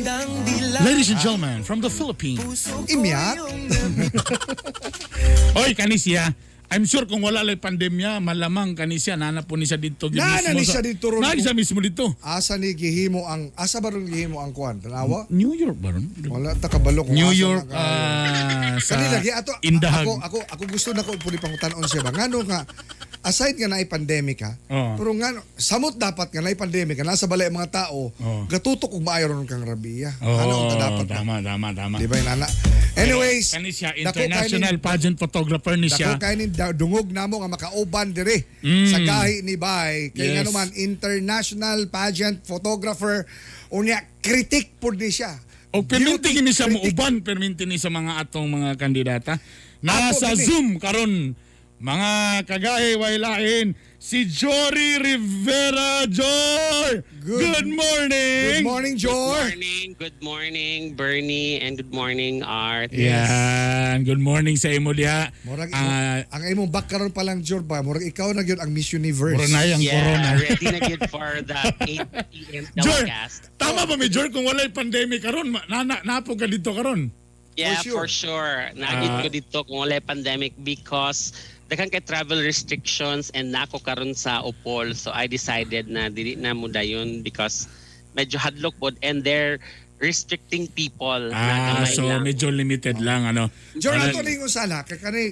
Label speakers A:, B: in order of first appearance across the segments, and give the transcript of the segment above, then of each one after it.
A: Ladies and gentlemen, from the Philippines.
B: Imyat?
A: Oy, kani siya. I'm sure kung wala lay pandemya, malamang kani siya, nana po ni siya dito.
B: Nana
A: mismo
B: ni siya dito ron.
A: Naa siya mismo dito.
B: Asa ni gihimo ang asa ba ron gihimo ang kuan? Tanawa?
A: New York ba ron?
B: Wala ta kabalo kung
A: New
B: asa
A: York,
B: na kaayo.
A: sa
B: Kani lagi ato
A: Indahag.
B: Ako gusto na ko pud pangutanon siya ba ngano nga aside nga naay pandemic ha,
A: Oo.
B: pero ngano samot dapat nga naay pandemic nga nasa balay ang mga tao,
A: Oo.
B: gatutok og maayo ron kang Rabiya.
A: Oo,
B: Ano unta dapat na?
A: tama.
B: Di ba inana? Anyways,
A: Kani siya,
B: dako kay
A: international pageant photographer ni siya.
B: Dako kay ni dungog namo nga makauban dire sa gahi ni Bay kay ngano man international pageant photographer, unya critic pud ni siya.
A: O perminti
B: Beauty
A: kini siya
B: critic.
A: muuban, perminti ni sa mga atong mga kandidata. Nasa
B: Ato, gini.
A: Zoom karon mga kagahi way lain si Jory Rivera. Jor! Good morning.
B: Good morning, Jor.
C: Good morning, Bernie, and good morning, Art.
A: Yan, good morning sa imo diha.
B: Murag
A: Ah,
B: ang imong background pa lang, Jor, ba, murag ikaw na gyud ang Miss Universe.
A: Murag na ang
C: Yeah,
A: corona.
C: ready na good for the 8 p.m.
A: Jor,
C: telecast.
A: tama ba mi Jor kung walay pandemic karon, nana napo ka dito karon?
C: Yeah,
B: For sure.
C: for sure. Naagid ko dito kung walay pandemic because daghan kay travel restrictions and nako karon sa Opol. So I decided na dili na mo dayon because medyo hadlok pod and they're restricting people na
A: Ah,
C: gamay
A: so
C: lang.
A: medyo limited lang ano.
B: Jor,
A: Ano-
B: ato ning unsala kay kani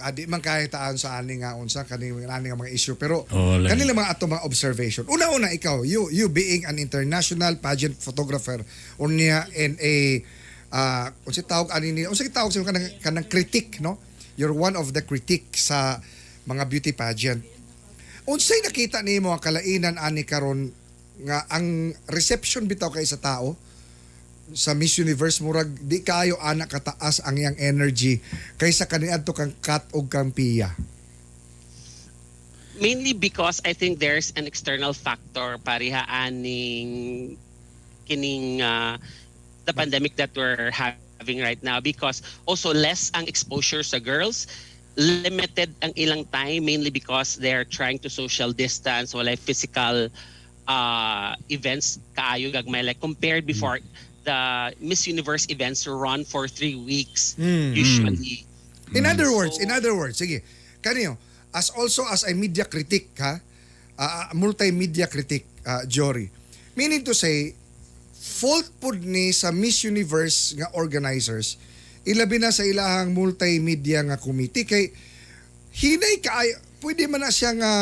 B: adi man kay taan sa ani nga unsa kani ani nga mga issue pero
A: Oh, lang.
B: kanila mga ato mga observation. Una-una ikaw, you being an international pageant photographer unya and a unsa tawag ani ni unsa tawag sa kanang critic, no? You're one of the critic sa mga beauty pageant. Unsay nakita nimo ang kalainan ani karon nga ang reception bitaw kay sa tao sa Miss Universe, murag di kayo ana kataas ang iyang energy kaysa kaniadto kang Kat og kang Pia?
C: Mainly because I think there's an external factor pareha aning kining the pandemic that we're having right now, because also less ang exposure sa girls, limited ang ilang time, mainly because they're trying to social distance, walay physical events kaayo gagmay, like compared before, the Miss Universe events run for 3 weeks usually.
B: In other words, sige. Kaniyo, as also as a media critic ha, multimedia critic, Jory. Meaning to say, fault pud ni sa Miss Universe nga organizers, ilabi na sa ilahang multimedia nga committee kay hinay kaayo, pwede man na siya nga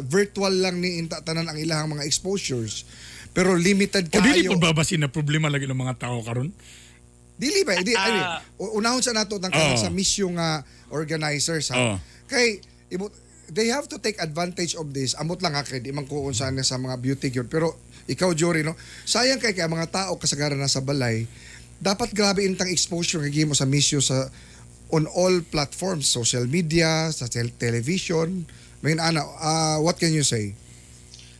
B: virtual lang ni inta tanan ang ilahang mga exposures pero limited
A: O dili
B: kaayo.
A: po ba basin na problema lagi ng mga tao karon?
B: Dili ba? Di, ay, unahon sa nato tang kanang
A: Oo.
B: sa misyo nga organizers ha.
A: Oo.
B: Kay they have to take advantage of this. Amot lang ha kay di man ko unsa na sa mga beauty gyud pero ikaw, Jory, no. Sayang kay kay ang mga tao kasagaran na sa balay, dapat grabe intang exposure nga gihimo sa misyo sa on all platforms, social media, sa television. May ana, what can you say?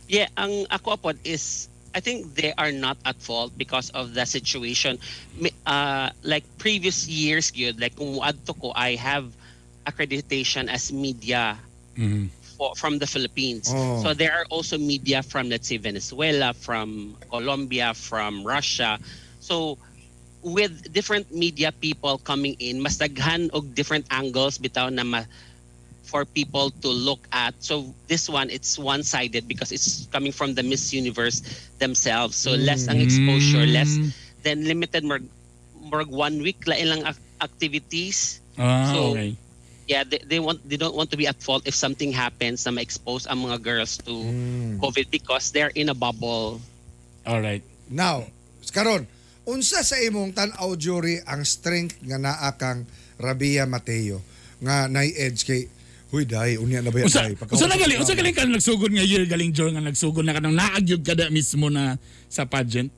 C: Yeah, ang ako pod is I think they are not at fault because of the situation. Like previous years gyud, like kung muadto ko, I have accreditation as media from the Philippines.
B: Oh.
C: So there are also media from, let's say, Venezuela, from Colombia, from Russia. So with different media people coming in, mas daghan og different angles bitaw na for people to look at. So this one, it's one-sided because it's coming from the Miss Universe themselves. So less ang exposure, less then limited more one week la ilang activities. So, yeah, they don't want to be at fault if something happens na ma-expose ang mga girls to COVID because they're in a bubble.
A: All right.
B: Now, karon, unsa sa imong tan-aw, Jory, ang strength nga naa kang Rabiya Mateo nga nay edge kay huy dai unya na ba yan
A: Usa
B: dai?
A: usa na gali, usa galing ka nagsugod nga year galing Jor nga nagsugod na kanang naagyog kada mismo na sa pageant?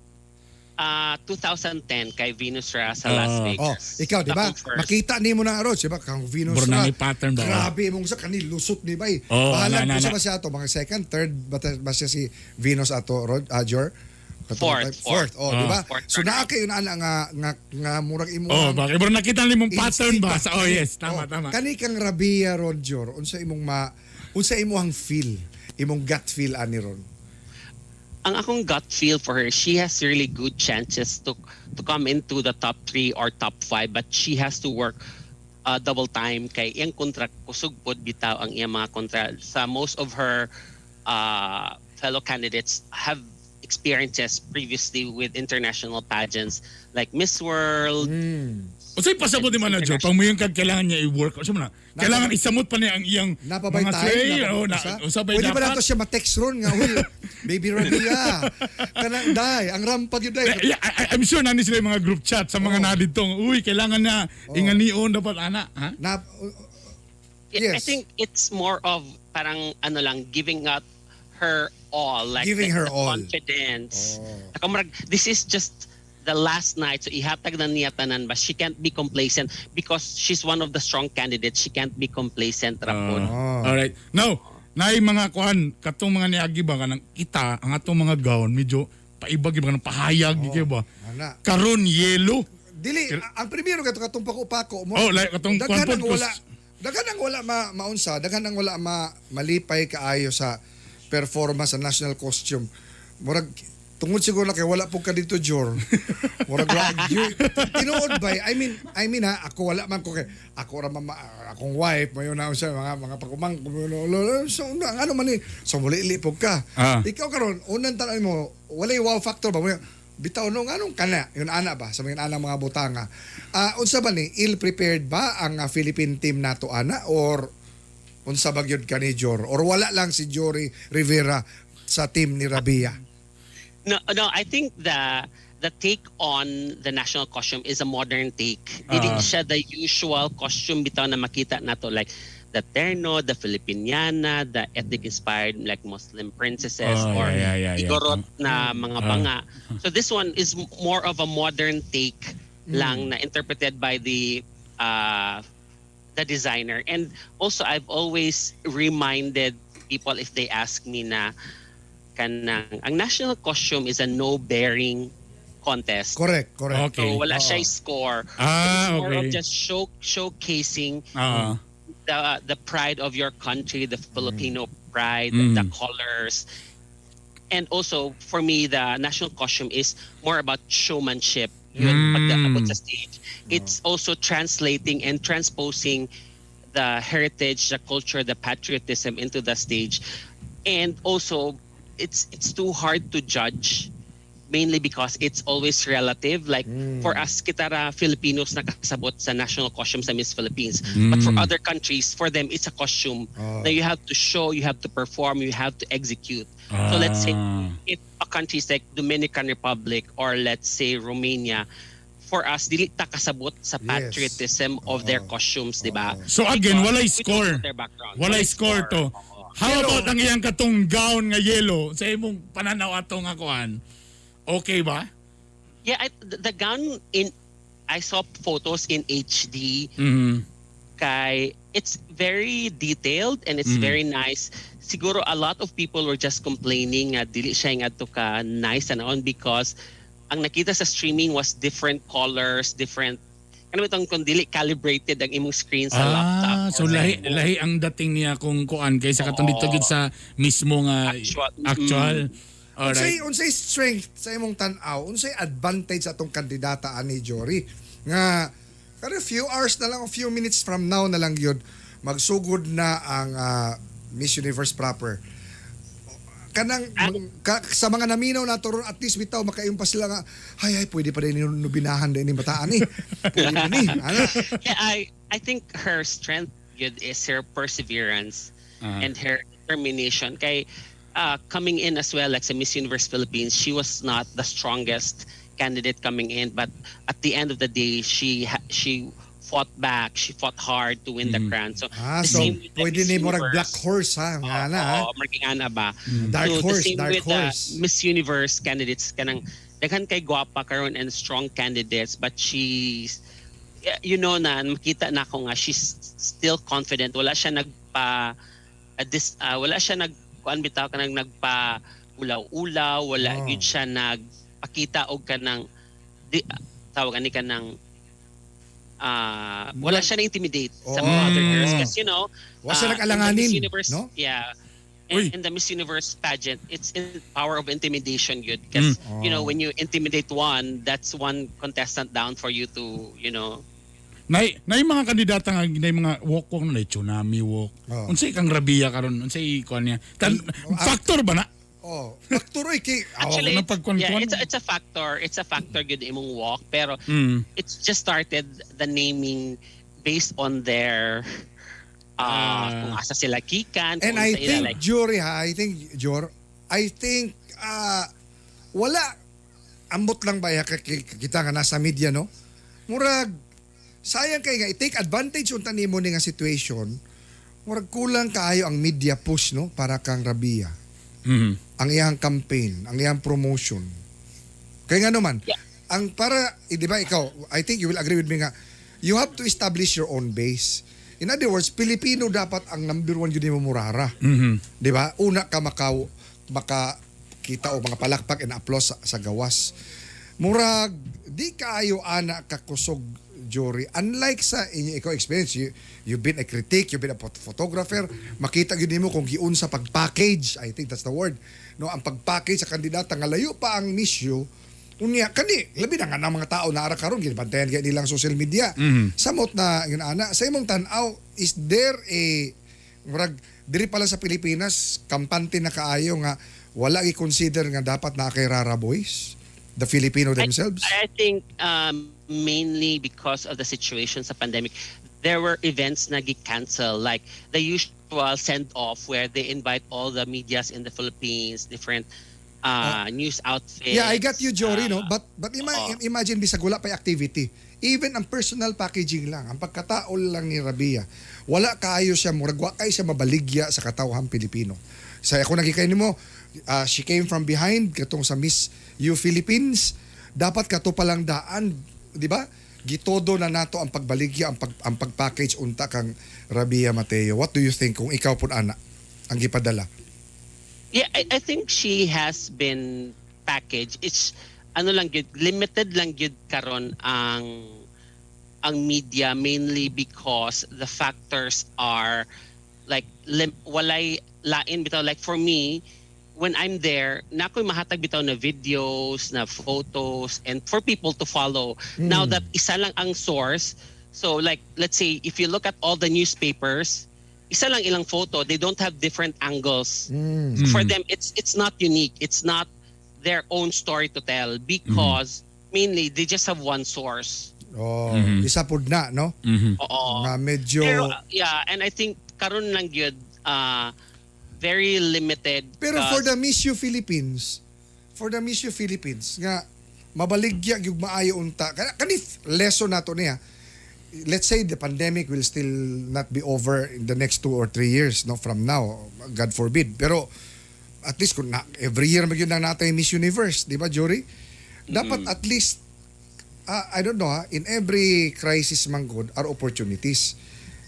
C: 2010 kay Venus Raj sa Las
A: Ah.
C: Vegas.
B: Oh, ikaw, di ba?
C: Akong first.
B: Makita nimo na aron, di ba? Kang Venus
A: Bro,
B: ra.
A: na may pattern ba?
B: Grabe imong sa kani lusot ni bay.
A: Oh,
B: Bahalag
A: na, na,
B: ko sa
A: na.
B: ba siya ato mga second, third ba siya si Venus ato Rod, Jor? Katong
C: Fourth,
B: type- Fourth. Oh,
A: Ah.
B: di ba?
C: Fourth
B: So naa kayo na nga nga nga murag imo
A: Oh, bakit bro nakita nimo pattern ba? Sa, oh yes, tama
B: Oh,
A: tama.
B: kani kang Rabiya ron, Jor, unsa imong ma unsa imong feel, imong gut feel ani ron?
C: Ang akong gut feel for her, she has really good chances to come into the top three or top five, but she has to work double time kay iyang kontra kusog pod bitaw ang iyang mga kontra. Sa most of her fellow candidates have experiences previously with international pageants like Miss World.
A: Unsay pasabot ni manager pag mo yung kag kailangan niya i-work, unsa man na? Kailangan isamot pa niya ang iyang
B: Naa pa bay
A: mga
B: time?
A: sway,
B: Naa pa
A: o na,
B: usa?
A: unsa bay
B: Pwede ba
A: dapat?
B: nato siya ma-text ron nga, "Uy, Baby Rabia, kanang day, ang rampa gyud day."
A: Yeah, I'm sure nani sila yung mga group chat sa mga na dito. Uy, kailangan na inganion dapat ana, ha?
B: Na,
C: Yeah, I
B: Yes.
C: think it's more of parang ano lang, giving out her all, like
B: Giving her
C: the
B: all.
C: confidence.
B: Oh.
C: Ako murag, this is just the last night, so ihatag na niya tanan ba. She can't be complacent because she's one of the strong candidates. She can't be complacent ra pod.
B: Oh.
A: Alright. Now, naay mga kuan katong mga niagi ba kanang kita ang atong mga gown medyo paiba gyud ba kanang pahayag gyud ba.
B: Ana.
A: Karon yellow.
B: Dili, ang primero kato katong pako-pako mo.
A: Oh, like katong
B: daghan
A: kuan pod
B: ang wala, daghan ang wala maunsa, daghan ang wala malipay kaayo sa performance sa national costume. Murag tungod siguro na kay wala po ka dito, Jor. Murag wa gyud. Tinuod ba? I mean ha, ako wala man ko kay ako ra man akong wife mayo na sa mga pagkumang so ang ano man ni so muli po ka. Ikaw karon unang tan mo walay wow factor ba mo bitaw no nganong kana yun ana ba sa mga ana mga butanga. Ah, unsa ba ni ill prepared ba ang Philippine team nato ana or unsa ba gyud ka ni Jor or wala lang si Jory Rivera sa team ni Rabia?
C: No, I think the take on the national costume is a modern take. Dili siya the usual costume bitaw na makita nato like the terno, the Filipiniana, the ethnic inspired like Muslim princesses or Igorot na mga banga. So this one is more of a modern take lang na interpreted by the designer. And also I've always reminded people if they ask me na kanang ang national costume is a no bearing contest.
B: Correct.
C: So wala
B: Oo.
C: siya score. It's more of just showcasing the pride of your country, the Filipino pride, the colors. And also for me the national costume is more about showmanship. Yun, pag naabot sa stage. It's also translating and transposing the heritage, the culture, the patriotism into the stage. And also it's too hard to judge mainly because it's always relative. Like for us, kita ra Filipinos nakasabot sa national costume sa Miss Philippines. But for other countries, for them, it's a costume
B: Oh.
C: that you have to show, you have to perform, you have to execute. So let's say if a country is like Dominican Republic or let's say Romania, for us, dili ta kasabot sa patriotism of their costumes, di ba?
A: So again,
C: Because
A: walay
C: we don't
A: score.
C: know their background.
A: Walay score to.
C: Oo.
A: How about ang iyang katong gown nga yellow sa imong pananaw ato nga kuan? Okay ba?
C: Yeah, the gown in I saw photos in HD kay it's very detailed and it's very nice. Siguro a lot of people were just complaining nga dili siya nga to ka nice and on because ang nakita sa streaming was different colors, different ano itong kung dili calibrated ang imong screen sa laptop
A: Ah,
C: or
A: so
C: sa
A: lahi
C: imong
A: lahi ang dating niya kung kuan kaysa katong dito
C: Oo.
A: Gid sa mismo nga
C: Actual.
A: Actual.
B: Unsay
A: Alright.
B: unsay strength sa imong tan-aw, unsay advantage sa atong kandidata ani Jory nga kada few hours na lang o few minutes from now na lang yun magsugod na ang Miss Universe proper. Kanang sa mga naminaw na ron at least bitaw makaingon pa sila nga ay ay pwede pa din nubinahan din ni bataan ni. Pwede pa ni. Ano?
C: Yeah, I think her strength yun is her perseverance and her determination. Kay coming in as well, like sa Miss Universe Philippines, she was not the strongest candidate coming in, but at the end of the day, she fought back. She fought hard to win the crown. So
B: Ah,
C: the
B: so
C: same with the
B: pwede
C: Miss
B: ni murag
C: Universe.
B: black horse ha nga na ha.
C: Oo, marking ana ba?
B: Dark
C: So, the
B: horse,
C: same
B: dark
C: with
B: horse.
C: the Miss Universe candidates kanang daghan kay gwapa karon and strong candidates, but she's yeah, you know na makita na ako nga she's still confident. Wala siya nagpa this wala siya nag kuan bitaw kanang nagpa ulaw-ulaw, wala gyud siya nagpakita og kanang di, tawag ani kanang wala siya na intimidate sa mga other girls kasi
B: Wala siya
C: in the
B: nag-alanganin,
C: Miss Universe,
B: no?
C: Yeah.
A: Uy.
C: In the Miss Universe pageant, it's in power of intimidation yun. Because, when you intimidate one, that's one contestant down for you to.
A: Nay mga kandidata nga nay mga walk walk na tsunami walk.
B: Oh.
A: Unsay kang Rabiya karon? Unsay kuan niya? Factor ba na?
B: Oh, factor oy kay
C: Actually,
A: na pagkuan-kuan.
C: yeah, it's a factor. It's a factor gyud imong walk. Pero it's just started the naming based on their kung asa sila gikan,
B: And
C: kung
B: I
C: unsa ila,
B: think
C: like,
B: jury ha, I think Jor, I think wala, ambot lang ba ya kita nga nasa media, no? Murag sayang kay nga i-take advantage unta nimo ni nga situation. Murag kulang kaayo ang media push, no, para kang Rabiya. Ang iyang campaign, ang iyang promotion. Kaya nga naman, ang para, di ba ikaw, I think you will agree with me nga, you have to establish your own base. In other words, Pilipino dapat ang number one yun mo murara. Di ba? Una ka maka kita o mga palakpak and applause sa gawas. Murag, di kaayo ana kakusog, Jory. Unlike sa inyo ikaw experience, you've been a critic, you've been a photographer, makita gyud nimo kung giunsa pag-package, I think that's the word. No, ang pag-package sa kandidata nga layo pa ang Miss U. Unya kani labi na nga ng mga tao na ara karon ginabantayan kay nilang social media. Samot na yun ana sa imong tan-aw, is there a murag diri pala sa Pilipinas kampante na kaayo nga wala gi-consider nga dapat na kay Rara Boys, the Filipino themselves?
C: I think mainly because of the situation sa pandemic, there were events na gi-cancel, like the usual send-off where they invite all the medias in the Philippines, different news outfits.
B: Yeah, I got you, Jory, no? But
C: Oo.
B: imagine bisag wala pa activity. Even ang personal packaging lang, ang pagkatao lang ni Rabiya, wala kaayo siya, murag wa kaayo siya mabaligya sa katawhang Pilipino. Sa ako nagikay nimo, she came from behind katong sa Miss U Philippines. Dapat kato palang daan, di ba? Gitodo na nato ang pagbaligya, ang pagpackage unta kang Rabiya Mateo. What do you think kung ikaw pud ana ang gipadala?
C: Yeah, I think she has been packaged. It's ano lang gyud, limited lang gyud karon ang media, mainly because the factors are like walay lain bitaw. Like for me, when I'm there, na ako'y mahatag bitaw na videos, na photos, and for people to follow. Now that isa lang ang source, so like let's say if you look at all the newspapers, isa lang ilang photo, they don't have different angles. So for them, it's not unique. It's not their own story to tell because mainly they just have one source.
B: Oh, isa pud na, no?
A: Mhm.
C: Oo.
B: Nga medyo
C: Pero yeah, and I think karon lang gyud very limited.
B: Pero for the Miss U Philippines, for the Miss U Philippines nga mabaligya gyud maayo unta. Kani lesson nato niya. Let's say the pandemic will still not be over in the next 2 or 3 years, no, from now, God forbid. Pero at least kung na, every year magyud na natin Miss Universe, di ba, Jory? Dapat at least I don't know ha, in every crisis man good are opportunities.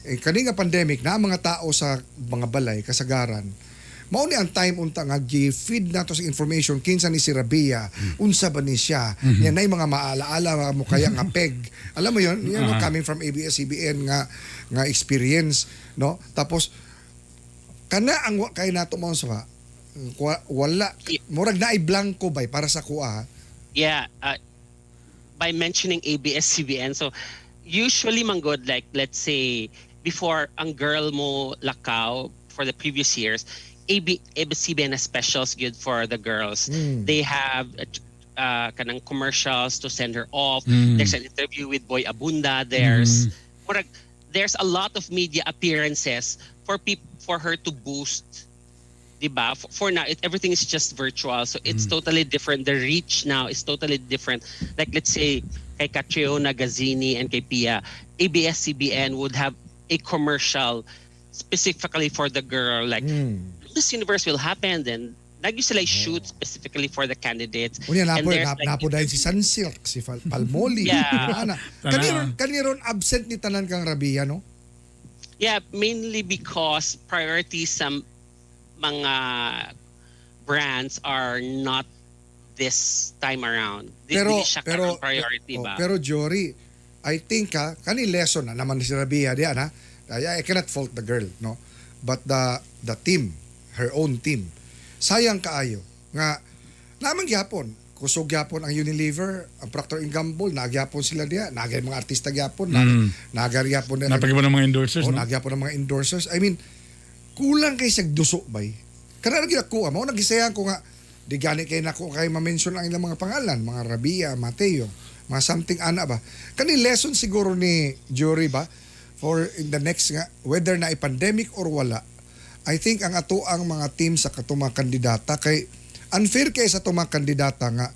B: Eh, kani nga pandemic na ang mga tao sa mga balay kasagaran. Mao ni ang time unta nga gi-feed nato sa information kinsa ni si Rabiya, unsa ba ni siya. Yan nay mga maalaala mo kaya nga peg. Alam mo yon, yan no, coming from ABS-CBN nga experience, no? Tapos kana ang kay nato mo sa wala murag naay blanco bay para sa kuha.
C: Yeah, by mentioning ABS-CBN, so usually man good, like let's say before ang girl mo lakaw for the previous years, ABS-CBN has specials good for the girls. They have kanang commercials to send her off. There's an interview with Boy Abunda. There's murag, there's a lot of media appearances for her to boost, diba? For now, everything is just virtual. So it's totally different. The reach now is totally different. Like let's say kay Catriona Gazini and kay Pia, ABS-CBN would have a commercial specifically for the girl. Like Miss Universe will happen, then lagi sila shoot specifically for the candidates.
B: Unya
C: And
B: napo
C: there's
B: napo dayon si Sunsilk, si Palmolive. Ana.
A: Tanan.
B: Kaniron absent ni tanan kang Rabiya, no?
C: Yeah, mainly because priorities sa mga brands are not this time around.
B: Pero
C: Dili siya
B: pero
C: karon priority
B: oh,
C: ba?
B: Pero Jory, I think ha, kani lesson na naman ni si Rabiya diyan ha. I cannot fault the girl, no? But the team her own team. Sayang kaayo nga naman gyapon kusog gyapon ang Unilever, ang Procter and Gamble, nagyapon sila diya, nagay mga artista gyapon, nagar gyapon nila.
A: Napag ng mga endorsers,
B: Oh,
A: no?
B: nagyapon ng mga endorsers. I mean, kulang kay siyag duso bay. Kana ra gyud ako, mao nagisayan ko nga di gani kay nako kay ma-mention ang ilang mga pangalan, mga Rabia, Mateo, mga something ana ba. Kani lesson siguro ni jury ba for in the next nga whether na pandemic or wala. I think ang ato ang mga team sa katong mga kandidata kay unfair kay sa atong mga kandidata nga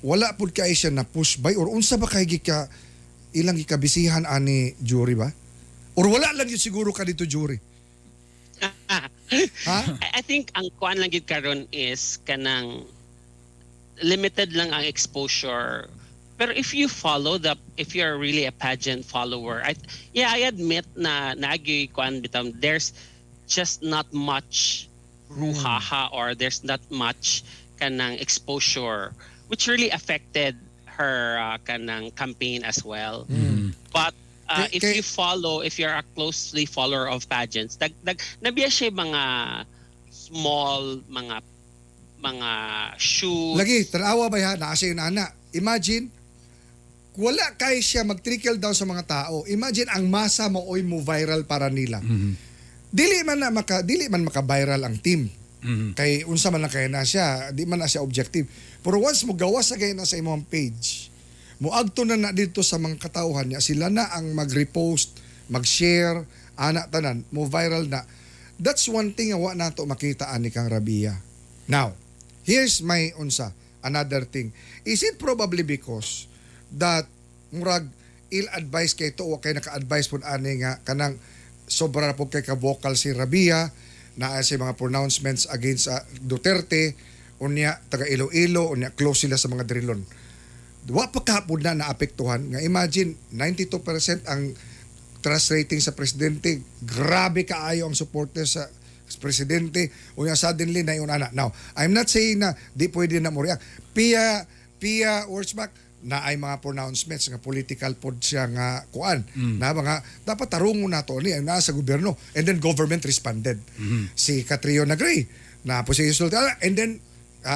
B: wala pud kay siya na push by or unsa ba kay gika ilang gikabisihan ani jury ba? Or wala lang yun siguro ka dito, jury. Ha?
C: I think ang kuan lang gid karon is kanang limited lang ang exposure. Pero if you're really a pageant follower, I yeah, I admit na naagyoy kuan bitaw, there's just not much brouhaha or there's not much kanang exposure, which really affected her kanang campaign as well. But if if you're a closely follower of pageants, dag nabiya siya mga small mga shoots.
B: Lagi, tanawa ba ha? Naa siya yung ana. Imagine, wala kay siya mag-trickle down sa mga tao. Imagine, ang masa mo oy mo viral para nila. Dili man maka-viral ang team. Kay unsa man lang kay na siya, di man na siya objective. Pero once mo gawas sa kay na sa imong page, moadto na na dito sa mga katauhan niya, sila na ang mag-repost, mag-share, ana tanan, mo viral na. That's one thing nga wa nato makita ani kang Rabia. Now, here's my unsa, another thing. Is it probably because that murag ill-advice kay to o kay naka-advise pud ani nga kanang sobra na po kay ka-vocal si Rabia na sa mga pronouncements against Duterte, unya taga Iloilo, unya close sila sa mga Drilon? Wa pa kapod na naapektuhan nga imagine 92% ang trust rating sa presidente, grabe kaayo ang supporter sa presidente, unya suddenly na yun ana. Now, I'm not saying na di pwede na mo react. Pia Pia Wurtzbach na ay mga pronouncements nga political pod siya nga kuan na mga dapat tarungon nato ni ang nasa gobyerno, and then government responded. Si Catriona Gray na po si Sultan, and then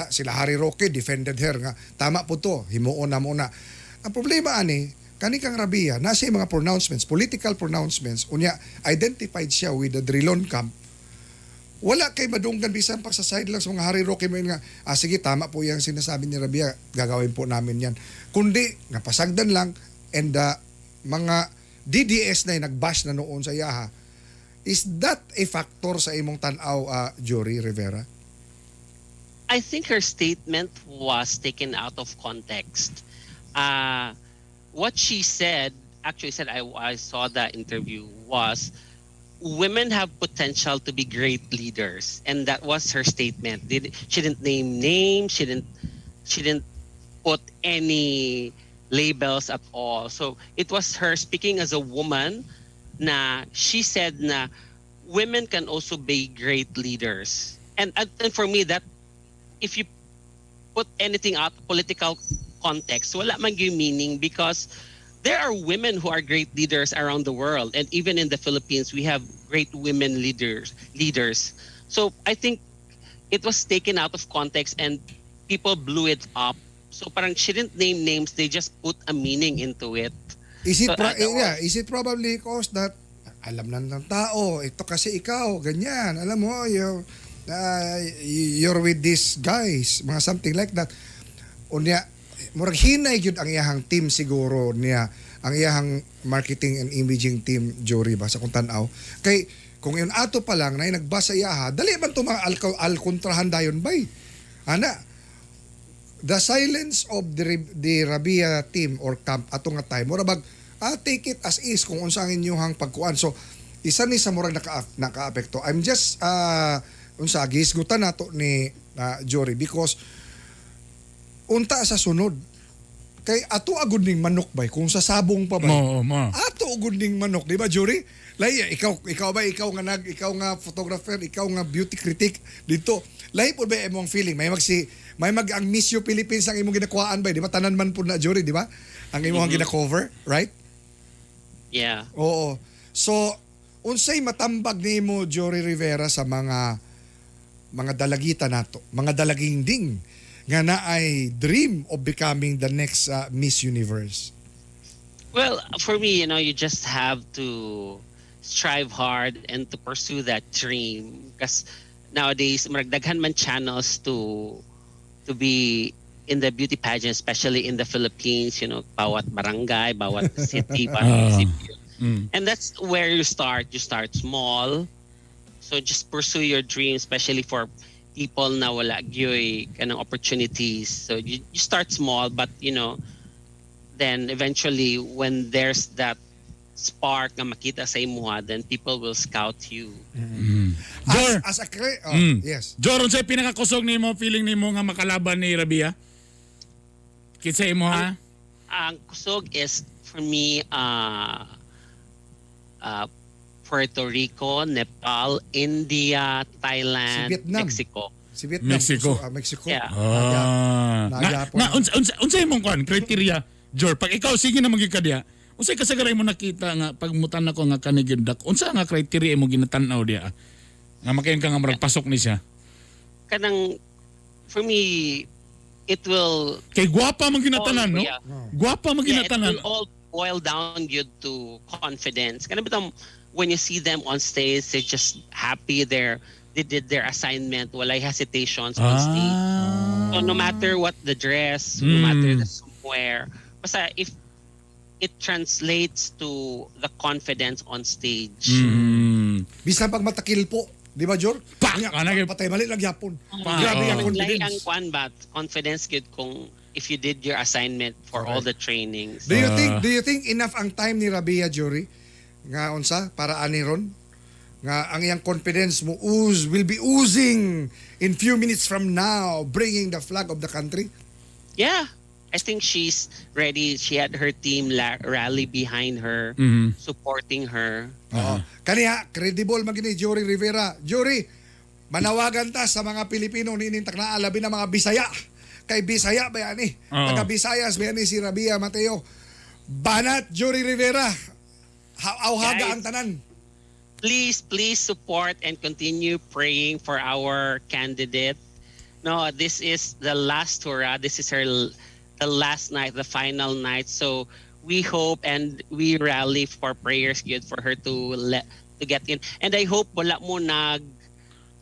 B: sila Harry Roque defended her nga tama po to, himuon na muna. Ang problema ani kani kang Rabia, nasa yung mga pronouncements, political pronouncements, unya identified siya with the Drilon camp. Wala kay madunggan bisan pa sa side lang sa mga Harry Roque mo nga, "Ah, sige, tama po yung sinasabi ni Rabia, gagawin po namin yan." Kundi napasagdan lang and the mga DDS na yung nagbash na noon sa iyaha. Is that a factor sa imong tan-aw, Jory Rivera?
C: I think her statement was taken out of context. What she said, actually said, I saw that interview, was women have potential to be great leaders, and that was her statement. She didn't name names. She didn't put any labels at all. So it was her speaking as a woman na she said na women can also be great leaders. And for me, that if you put anything out political context, wala man yung meaning because there are women who are great leaders around the world, and even in the Philippines we have great women leaders. So I think it was taken out of context and people blew it up. So parang she didn't name names, they just put a meaning into it.
B: Is it
C: So,
B: yeah, is it probably cause that alam na ng tao, ito kasi ikaw, ganyan, alam mo, you're with these guys, mga something like that. Unya, murag hinay gyud ang iyahang team siguro niya, ang iyahang marketing and imaging team, jury ba, sa kung tan-aw. Kay kung yun ato pa lang na nagbasa iyaha, dali man to mga alkontrahan dayon bay. Ana, the silence of the Rabia team or camp ato nga time, mura bag take it as is kung unsa ang inyuhang pagkuan. So isa ni sa murag naka-apekto. I'm just unsa gihisgutan nato ni jury because unta sa sunod kay ato agud ning manok bay kung sa sabong pa bay.
A: Mo, mo.
B: Ato ugod ning manok, di ba, jury? Lahi ikaw ba, ikaw nga photographer, ikaw nga beauty critic dito. Lahi po ba imong feeling? May mag ang Miss You Philippines ang imong ginakuhaan ba, di ba? Tanan man pud na, jury, di ba? Ang imong gina-cover, right?
C: Yeah.
B: Oo. So, unsay matambag nimo, Jory Rivera, sa mga mga dalagita nato, mga dalaginding nga naay dream of becoming the next Miss Universe?
C: Well, for me, you just have to strive hard and to pursue that dream because nowadays murag daghan man channels to be in the beauty pageant, especially in the Philippines, bawat barangay, bawat city, bawat munisipyo. And that's where you start. You start small. So just pursue your dream, especially for people na wala gyoy kanang opportunities. So you start small, but then eventually when there's that spark na makita sa imuha, then people will scout you.
A: Jor,
B: As a oh, yes.
A: Jor, unsay pinakakusog nimo, feeling nimo nga makalaban ni Rabia? Kinsa imo ha?
C: Ang kusog is for me Puerto Rico, Nepal, India, Thailand,
B: Si Vietnam.
C: Mexico.
B: Si Vietnam.
A: Mexico.
B: So, Mexico.
C: Yeah.
A: Ah. Nga,
B: Nagyapon.
A: nga unsa imong kuan criteria, Jor? Pag ikaw sige na magyud ka diya. Unsay kasagaran mo nakita nga pag mutan ako nga kani gyud dak? Unsa nga criteria imo ginatan-aw diya? Nga makayon ka nga murag pasok ni siya.
C: Kanang for me it will
A: Kay gwapa man ginatanan, no?
C: Yeah.
A: Gwapa man
C: Yeah, it
A: ginatanan.
C: will all boil down gyud to confidence. Kana bitong when you see them on stage, they're just happy they did their assignment, walay hesitations on stage. So no matter what the dress, no matter the swimwear, basta if it translates to the confidence on stage.
B: Bisan pag matakil po, di ba, Jor?
A: Pak!
B: Nya,
A: Ana gyud.
B: patay mali lang gyapon.
A: Pa,
B: Grabe ang
A: oo.
C: Like ang
B: confidence.
C: kwan ba, confidence gyud kung if you did your assignment for all the trainings.
B: Do you think do you think enough ang time ni Rabia, Jory, nga unsa para ani ron nga ang iyang confidence mo ooze will be oozing in few minutes from now, bringing the flag of the country?
C: Yeah. I think she's ready. She had her team rally behind her, supporting her.
B: Oo. Kaniya credible man gini Jory Rivera. Jory, manawagan ta sa mga Pilipino niining taknaa, labi na mga Bisaya. Kay Bisaya ba yani?
A: Oo.
B: Taga Visayas ba yani si Rabia Mateo? Banat, Jory Rivera. Awhaga
C: Guys.
B: ang tanan.
C: Please, please support and continue praying for our candidate. No, this is the last hurrah. This is her the last night, the final night. So we hope and we rally for prayers good for her to let to get in. And I hope wala mo nag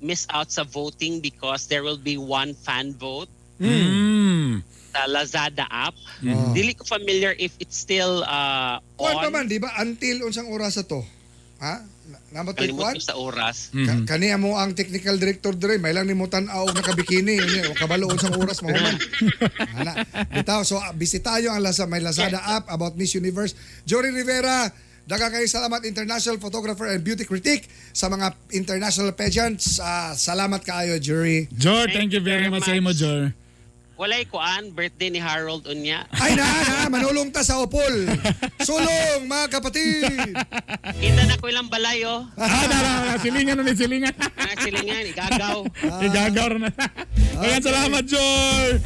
C: miss out sa voting because there will be one fan vote sa Lazada app. Dili ko familiar if it's still
B: Kuan pa
C: on.
B: man, di ba? Until unsang oras to? Ha? Namatoy
C: Kalimot
B: kuan?
C: ko sa oras.
B: Kani mo ang technical director dire, may lang nimo tan-aw og nakabikini, ini o kabalo unsang oras mahuman. Ana. Bitaw, so bisitayo ang Lazada, may Lazada app about Miss Universe. Jory Rivera, daghang kayo salamat, international photographer and beauty critic sa mga international pageants. Salamat kaayo, Jory.
A: Jor, thank you very much sa imo, Jor.
C: Walay kuan, birthday ni Harold unya.
B: Ay na, na, manulong ta sa Opol. Sulong, mga kapatid.
C: Kita na ko ilang balay oh.
A: Ah, na, na, na, silingan na ni silingan.
C: Ah, silingan, igagaw.
A: Igagaw na. Ayan, salamat, Jor.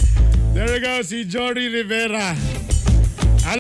A: There we go, si Jory Rivera.